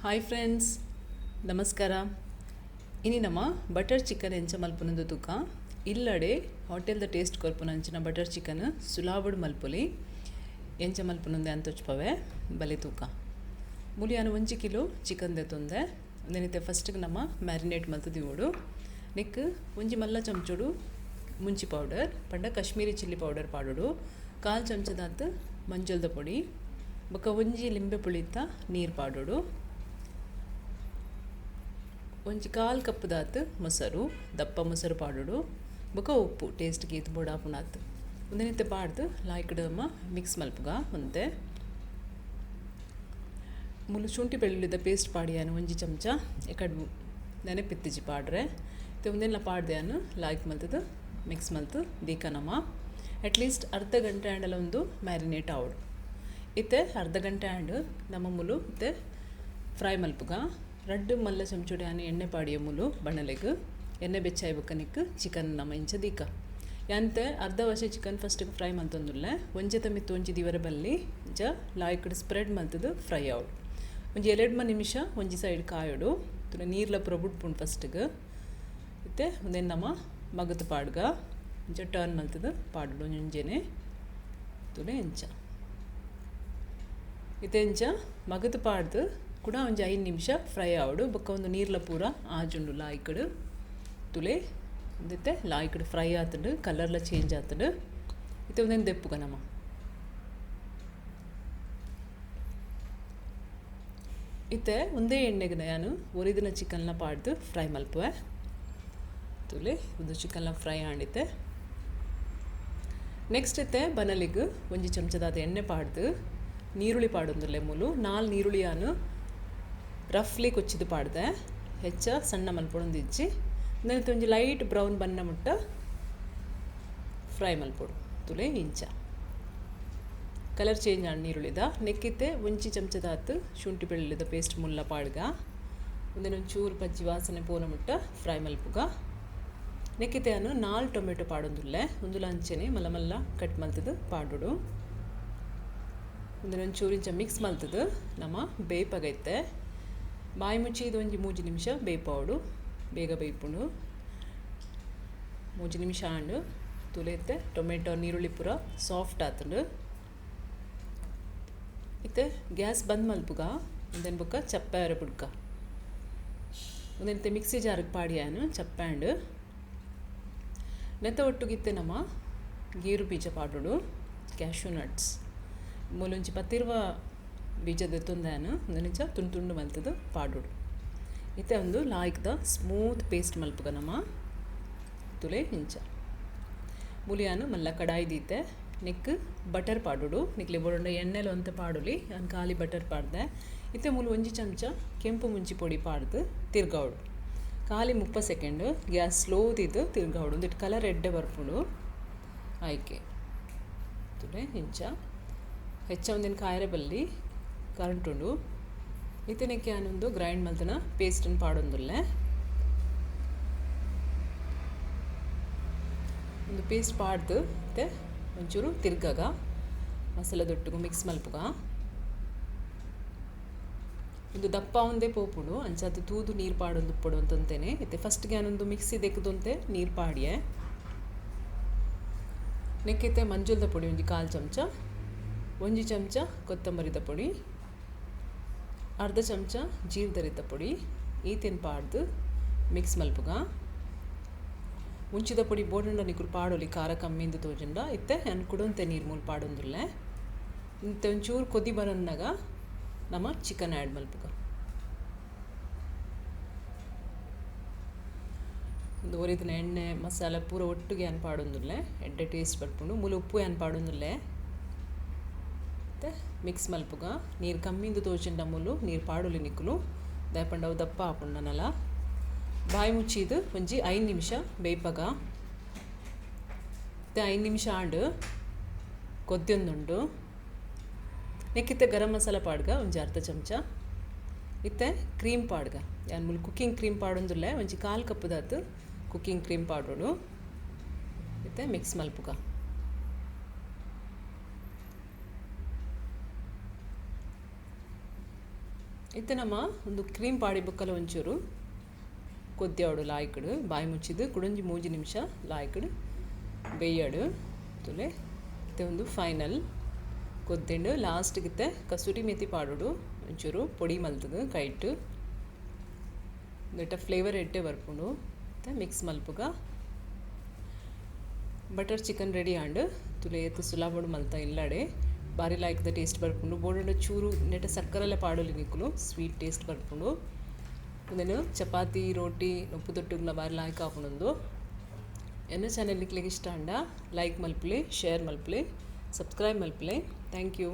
Hi friends, ನಮಸ್ಕಾರ. ಇನಿ ನಮ ಬಟರ್ ಚಿಕನ್ ಎಂಚ ಮಲ್ಪುನಂದು ತೂಕ. ಇಲ್ಲಡೆ ಹೋಟೆಲ್ದ ಟೇಸ್ಟ್ ಕೊರ್ಪುನಂಚಿನ ಬಟರ್ ಚಿಕನ್ ಸುಲಾಬಡ್ ಮಲ್ಪೊಲಿ. ಎಂಚ ಮಲ್ಪುನಂದೆ ಅಂತೊಚ್ಪವೆ ಬಲೆ ತೂಕ. ಮುಲಿಯಾನ 1 ಕಿಲೋ ಚಿಕನ್ ದೆತೊಂದೆ. ಉಂದೆನಿತ್ತೆ ಫಸ್ಟ್ಗೆ ನಮ್ಮ ಮ್ಯಾರಿನೇಟ್ ಮಲ್ತು ದಿವೋಡು. ನೆಕ್ ಒಂಜಿ ಮಲ್ಲ ಚಮಚೋಡು ಮುಂಚಿ ಪೌಡರ್ ಪಂಡ ಕಾಶ್ಮೀರಿ ಚಿಲ್ಲಿ ಪೌಡರ್ ಪಾಡೋಡು, ಕಾಲು ಚಮಚದಾತ್ ಮಂಜಲ್ದ ಪೊಡಿ, ಬೊಕ ಒಂಜಿ ಲಿಂಬೆ ಪುಳಿತ ನೀರು ಪಾಡೋಡು, ಒಂಜಿ ಕಾಲು ಕಪ್ಪುದಾತ್ ಮೊಸರು, ದಪ್ಪ ಮೊಸರು ಪಾಡೋಡು, ಬೊಕ ಉಪ್ಪು ಟೇಸ್ಟ್ ಗೀತ್ ಬೋಡಾಪುಣಾತ್. ಉಂದೆನಿತ್ತೆ ಪಾಡ್ದು ಲಾಯ್ಕಡಮ ಮಿಕ್ಸ್ ಮಲ್ಪುಗ. ಒಂತೆ ಮುಲು ಶುಂಠಿ ಬೆಳ್ಳುಳ್ಳಿದ ಪೇಸ್ಟ್ ಪಾಡಿಯಾನು ಒಂಜಿ ಚಮಚ ಎಕಡ್ ನೆನಪಿತ್ತಿಜಿ ಪಾಡ್ರೆ. ಇತ್ತೆ ಉಂದೆಲ್ಲ ಪಾಡ್ದೆ ಲಾಯ್ಕ್ ಮಲ್ತದು ಮಿಕ್ಸ್ ಮಲ್ತು ದೀಕನಮ ಅಟ್ಲೀಸ್ಟ್ ಅರ್ಧ ಗಂಟೆ ಆಂಡಲ ಒಂದು ಮ್ಯಾರಿನೇಟ್ ಆವಡು. ಇತ್ತೆ ಅರ್ಧ ಗಂಟೆ ಆಂಡ್ ನಮ್ಮ ಮುಲು ಇತ್ತೆ ಫ್ರೈ ಮಲ್ಪುಗ. ರಡ್ಡು ಮಲ್ಲ ಚಮಚೋಡೆ ಆನೆ ಎಣ್ಣೆ ಪಾಡಿಯ ಮುಲು ಬಣ್ಣಲೆಗ್ ಎಣ್ಣೆ ಬೆಚ್ಚಾಯಿ ಬೊಕ್ಕನಿಕ್ ಚಿಕನ್ ನಮ್ಮ ಇಂಚ ದೀಕ. ಯಾಂತೆ ಅರ್ಧ ವರ್ಷ ಚಿಕನ್ ಫಸ್ಟ್ ಫ್ರೈ ಮಲ್ತೊಂದುಲ್ಲೆ. ಒಂಜೆತ ಮಿತ್ತು ಒಂಜಿ ದಿವರ ಬಲ್ಲಿ ಇಂಚ ಲಾಯ್ಕಡ್ ಸ್ಪ್ರೆಡ್ ಮಲ್ತದು ಫ್ರೈ ಆವಡು. ಒಂಜಿ 2 ನಿಮಿಷ ಒಂಜಿ ಸೈಡ್ ಕಾಯೋಡು. ತುನ ನೀರ್ಲ ಪೂರ ಬುಡ್ಪುಂಡು ಫಸ್ಟ್ಗೆ. ಇತ್ತೆ ಉಂದೆನ್ ನಮ್ಮ ಮಗತ್ ಪಾಡ್ಗ ಇಂಚ ಟರ್ನ್ ಮಲ್ತದು ಪಾಡೋಡು ಒಂಜೊಂಜೆನೆ ತುಲೆ ಇಂಚ. ಇತ್ತೆ ಇಂಚ ಮಗತ್ ಪಾಡ್ದು ಕೂಡ ಒಂಜಿ 5 ನಿಮಿಷ ಫ್ರೈ ಆವಡು. ಬೊಕ್ಕ ಒಂದು ನೀರ್ಲ ಪೂರ ಆಜುಂಡು ಲಾಯ್ಕಡ್ ತುಲೆ. ಉಂದಿತ್ತೆ ಲಾಯ್ಕಡ್ ಫ್ರೈ ಆತುಂಡು, ಕಲರ್ಲ ಚೇಂಜ್ ಆತುಂಡು. ಇತ್ತೆ ಒಂದೆನ್ ದೆಪ್ಪುಗ ನಮ. ಇತ್ತೆ ಒಂದೇ ಎಣ್ಣೆಗೆ ನಾನು ಒರಿದಿನ ಚಿಕನ್ನ ಪಾಡ್ದು ಫ್ರೈ ಮಲ್ಪುವೆ. ತುಲೆ ಒಂದು ಚಿಕನ್ನ ಫ್ರೈ ಆಂಡಿತ್ತೆ. ನೆಕ್ಸ್ಟ್ ಇತ್ತೆ ಬನಲಿಗ್ ಒಂಜಿ ಚಮಚದಾದ ಎಣ್ಣೆ ಪಾಡ್ದು ನೀರುಳ್ಳಿ ಪಾಡೊಂದುಲ್ಲೆ ಮೂಲು. 4 ನೀರುಳ್ಳಿಯಾನು ರಫ್ಲಿ ಕೊಚ್ಚಿದು ಪಾಡ್ದೆ, ಹೆಚ್ಚ ಸಣ್ಣ ಮಲ್ಪೊಡೊಂದು ಇಜ್ಜಿ. ಉಂದೆನ್ ಒಂಜಿ ಲೈಟ್ ಬ್ರೌನ್ ಬಣ್ಣ ಮುಟ್ಟ ಫ್ರೈ ಮಲ್ಪೊಡು. ತುಲೆ ಇಂಚ ಕಲರ್ ಚೇಂಜ್ ಆಂಡ್ ನೀರುಳ್ಳಿದ. ನೆಕ್ಕಿತ್ತೆ ಒಂಜಿ ಚಮಚದಾತ್ ಶುಂಠಿ ಬೆಳ್ಳುಳ್ಳಿದ ಪೇಸ್ಟ್ ಮುಲ್ಲ ಪಾಡ್ಗ. ಉಂದೆನ್ ಒಂಚೂರು ಪಜ್ಜಿ ವಾಸನೆ ಪೋನ ಮುಟ್ಟ ಫ್ರೈ ಮಲ್ಪುಗ. ನೆಕ್ಕಿತ್ತೆ ಅನ್ನು 4 ಟೊಮೆಟೊ ಪಾಡೊಂದುಲ್ಲೆ. ಉಂದುಲ ಅಂಚೆನೆ ಮಲ್ಲ ಮಲ್ಲ ಕಟ್ ಮಲ್ತದು ಪಾಡೊಡು. ಉಂದೆನ್ ಒಂಚೂರು ಇಂಚ ಮಿಕ್ಸ್ ಮಲ್ತದು ನಮ್ಮ ಬೇಯ್ಪಗೈತೆ. ಬಾಯಿ ಮುಚ್ಚಿ ಇದು ಒಂಜಿ 3 ನಿಮಿಷ ಬೇಯ್ಪಾವಡು. ಬೇಗ ಬೇಯ್ಪುಂಡು. 3 ನಿಮಿಷ ಆಂಡು ತುಲೆತ್ತೆ ಟೊಮೆಟೊ ನೀರುಳ್ಳಿ ಪೂರ ಸಾಫ್ಟ್ ಆತುಂಡು. ಇತ್ತೆ ಗ್ಯಾಸ್ ಬಂದ್ ಮಲ್ಪುಗ. ಉಂದೆನ್ ಬೊಕ್ಕ ಚಪ್ಪೆ ಬುಡ್ಕ. ಉಂದೆನ್ ಮಿಕ್ಸಿ ಜಾರಿಗೆ ಪಾಡಿಯಾನು ಚಪ್ಪೆ ಆಂಡು. ನೆತ್ತ ಒಟ್ಟುಗಿತ್ತೆ ನಮ್ಮ ಗೇರು ಬೀಜ ಪಾಡೋಡು, ಕ್ಯಾಶ್ಯೂ ನಟ್ಸ್. ಮೂಲೊಂಜಿ ಪತ್ತಿರುವ ಬೀಜ ದೆತ್ತೊಂದಾನು ಉಂದೆನಿಂಚ ತುಂಡು ತುಂಡು ಮಲ್ತದು ಪಾಡೋಡು. ಇತ್ತೆ ಒಂದು ಲಾಯ್ಕ್ದ ಸ್ಮೂತ್ ಪೇಸ್ಟ್ ಮಲ್ಪುಗ ನಮ್ಮ ತುಲೆ ಇಂಚ. ಮುಲಿಯಾನು ಮಲ್ಲ ಕಡಾಯಿ ದೀತೆ. ನೆಕ್ ಬಟರ್ ಪಾಡೋಡು. ನಿಕ್ಲೆ ಬೋಡಂಡ ಎಣ್ಣೆಲ ಒಂತೆ ಪಾಡೊಲಿ. ನಾನು ಖಾಲಿ ಬಟರ್ ಪಾಡ್ದೆ. ಇತ್ತೆ ಮೂಲು ಒಂಜಿ ಚಮಚ ಕೆಂಪು ಮುಂಚಿ ಪೊಡಿ ಪಾಡ್ದು ತಿರ್ಗಾವಡು. ಖಾಲಿ 30 ಸೆಕೆಂಡ್ ಗ್ಯಾಸ್ ಸ್ಲೋ ದಿದ್ದು ತಿರ್ಗಾವಡು. ಒಂದಿಟ್ಟು ಕಲರ್ ಎಡ್ಡೆ ಬರ್ಪುಂಡು ಆಯ್ಕೆ. ತುಲೆ ಇಂಚ ಹೆಚ್ಚ ಒಂದಿನ ಕಾಯರೆ ಬಲ್ಲಿ ಕರೆಂಟ್ ಉಂಡು. ಇತ್ತನೆಕ್ಕೆ ಆನೊಂದು ಗ್ರೈಂಡ್ ಮಲ್ತನ ಪೇಸ್ಟನ್ನು ಪಾಡೊಂದುಲ್ಲೆ. ಒಂದು ಪೇಸ್ಟ್ ಪಾಡ್ದು ಇತ್ತೆ ಒಂಚೂರು ತಿರ್ಗಾಗ ಮಸಾಲೆ ದೊಟ್ಟುಗು ಮಿಕ್ಸ್ ಮಲ್ಪುಗ. ಒಂದು ದಪ್ಪ ಒಂದೇ ಪೋಪುಂಡು. ಅಂಚಾತ್ ತೂದು ನೀರು ಪಾಡೊಂದು ಉಪ್ಪಡು ಅಂತಂತೇನೆ. ಇತ್ತೆ ಫಸ್ಟ್ಗೆ ಆನೊಂದು ಮಿಕ್ಸಿ ದೆಕ್ಕದೊಂತೆ ನೀರು ಪಾಡಿಯೆ. ನೆಕ್ಕಿತ್ತೆ ಮಂಜುಲ್ದ ಪೊಡಿ ಒಂಜಿ 1/4 ಚಮಚ, ಒಂಜಿ ಚಮಚ ಕೊತ್ತಂಬರಿದ ಪೊಡಿ, ಅರ್ಧ ಚಮಚ ಜೀರ್ದರಿತ ಪೊಡಿ ಈತೆನ್ ಪಾಡ್ದು ಮಿಕ್ಸ್ ಮಲ್ಪುಗ. ಮುಂಚಿದ ಪೊಡಿ ಬೋಡಂಡ ನಿಕುಲು ಪಾಡೊಲಿ ಖಾರ ಕಮ್ಮಿಂದು ತೋಜುಂಡ. ಇತ್ತೆ ಅನ್ ಕುಡೊಂತೆ ನೀರು ಮೂಲು ಪಾಡೊಂದುಲ್ಲೆ. ಇತ್ತೆ ಒಂಚೂರು ಕೊದಿ ಬರನ್ನಾಗ ನಮ್ಮ ಚಿಕನ್ ಆ್ಯಡ್ ಮಲ್ಪುಗ. ಒಂದು ಒರಿದಿನ ಎಣ್ಣೆ ಮಸಾಲೆ ಪೂರ ಒಟ್ಟುಗೆ ಅನ್ ಪಾಡೊಂದುಲ್ಲೆ. ಎಡ್ಡೆ ಟೇಸ್ಟ್ ಬರ್ಪುಂಡು. ಮೂಲು ಉಪ್ಪು ಅನ್ ಪಾಡೊಂದುಲ್ಲೆ. ಇತ್ತೆ ಮಿಕ್ಸ್ ಮಲ್ಪುಗ. ನೀರು ಕಮ್ಮಿಂದು ತೋಜುಂಡ ಮೂಲು ನೀರು ಪಾಡೊಲಿ ನಿಕುಲು. ದಾಯಪಂಡ ಅವು ದಪ್ಪ ಆಪುಂಡು ನನಲ. ಬಾಯಿ ಮುಚ್ಚಿದು ಒಂಜಿ 5 ನಿಮಿಷ ಬೇಯ್ಪಗ. ಇತ್ತೆ 5 ನಿಮಿಷ ಆಂಡ್ ಕೊದ್ಯೊಂದುಂಡು. ನೆಕ್ಕಿತ್ತೆ ಗರಂ ಮಸಾಲ ಪಾಡ್ಗ ಒಂಜಿ ಅರ್ಧ ಚಮಚ. ಇತ್ತೆ ಕ್ರೀಮ್ ಪಾಡ್ಗ. ಯಾನ್ ಮೂಲು ಕುಕ್ಕಿಂಗ್ ಕ್ರೀಮ್ ಪಾಡೊಂದುಲ್ಲೆ. ಒಂಜಿ 1/4 ಕಪ್ಪುದಾತ್ ಕುಕ್ಕಿಂಗ್ ಕ್ರೀಮ್ ಪಾಡೋಡು. ಇತ್ತೆ ಮಿಕ್ಸ್ ಮಲ್ಪುಗ. ಇತ್ತೆ ನಮ್ಮ ಒಂದು ಕ್ರೀಮ್ ಪಾಡಿ ಬೊಕ್ಕಲ ಒಂಚೂರು ಕೊದ್ಯಾವಡು ಲಾಯ್ಕಡು ಬಾಯಿ ಮುಚ್ಚಿದ್ದು ಕುಡೊಂಜಿ 3 ನಿಮಿಷ ಲಾಯ್ಕಡು ಬೇಯಡು. ತುಲೆ, ಇತ್ತೆ ಒಂದು ಫೈನಲ್ ಕೊದ್ದಿಂಡು. ಲಾಸ್ಟ್ಗಿತ್ತೆ ಕಸೂರಿ ಮೇಥಿ ಪಾಡೋಡು ಒಂಚೂರು ಪೊಡಿ ಮಲ್ತದು ಕೈಟ್. ನೆಟ್ಟ ಫ್ಲೇವರ್ ಎಡ್ಡೆ ಬರ್ಪುಂಡು. ಮತ್ತು ಮಿಕ್ಸ್ ಮಲ್ಪುಗ. ಬಟರ್ ಚಿಕನ್ ರೆಡಿ ಆಂಡ್. ತುಲೆ, ಏತ್ ಸುಲಭಡು ಮಲ್ತ ಇಲ್ಲಡೆ. ಬಾರಿ ಲಾಯ್ಕ್ದ ಟೇಸ್ಟ್ ಬರ್ಪುಂಡು. ಬೋಡಂಡ ಚೂರು ನೆಟ ಸಕ್ಕರೆಲ ಪಾಡೊಲಿ ನಿಕುಲು, ಸ್ವೀಟ್ ಟೇಸ್ಟ್ ಬರ್ಪುಂಡು. ಉಂದೆನ್ ಚಪಾತಿ, ರೋಟಿ, ನುಪ್ಪು ದೊಟ್ಟುಗ್ಲ ಬಾರಿ ಲಾಯ್ಕ್ ಆಪುಂಡು. ಎನ್ನ ಚಾನೆಲ್ ನಿಕ್ಲೆಗ್ ಇಷ್ಟ ಆಂಡ ಲೈಕ್ ಮಲ್ಪುಲೆ, ಶೇರ್ ಮಲ್ಪುಲೆ, ಸಬ್ಸ್ಕ್ರೈಬ್ ಮಲ್ಪುಲೆ. Thank you.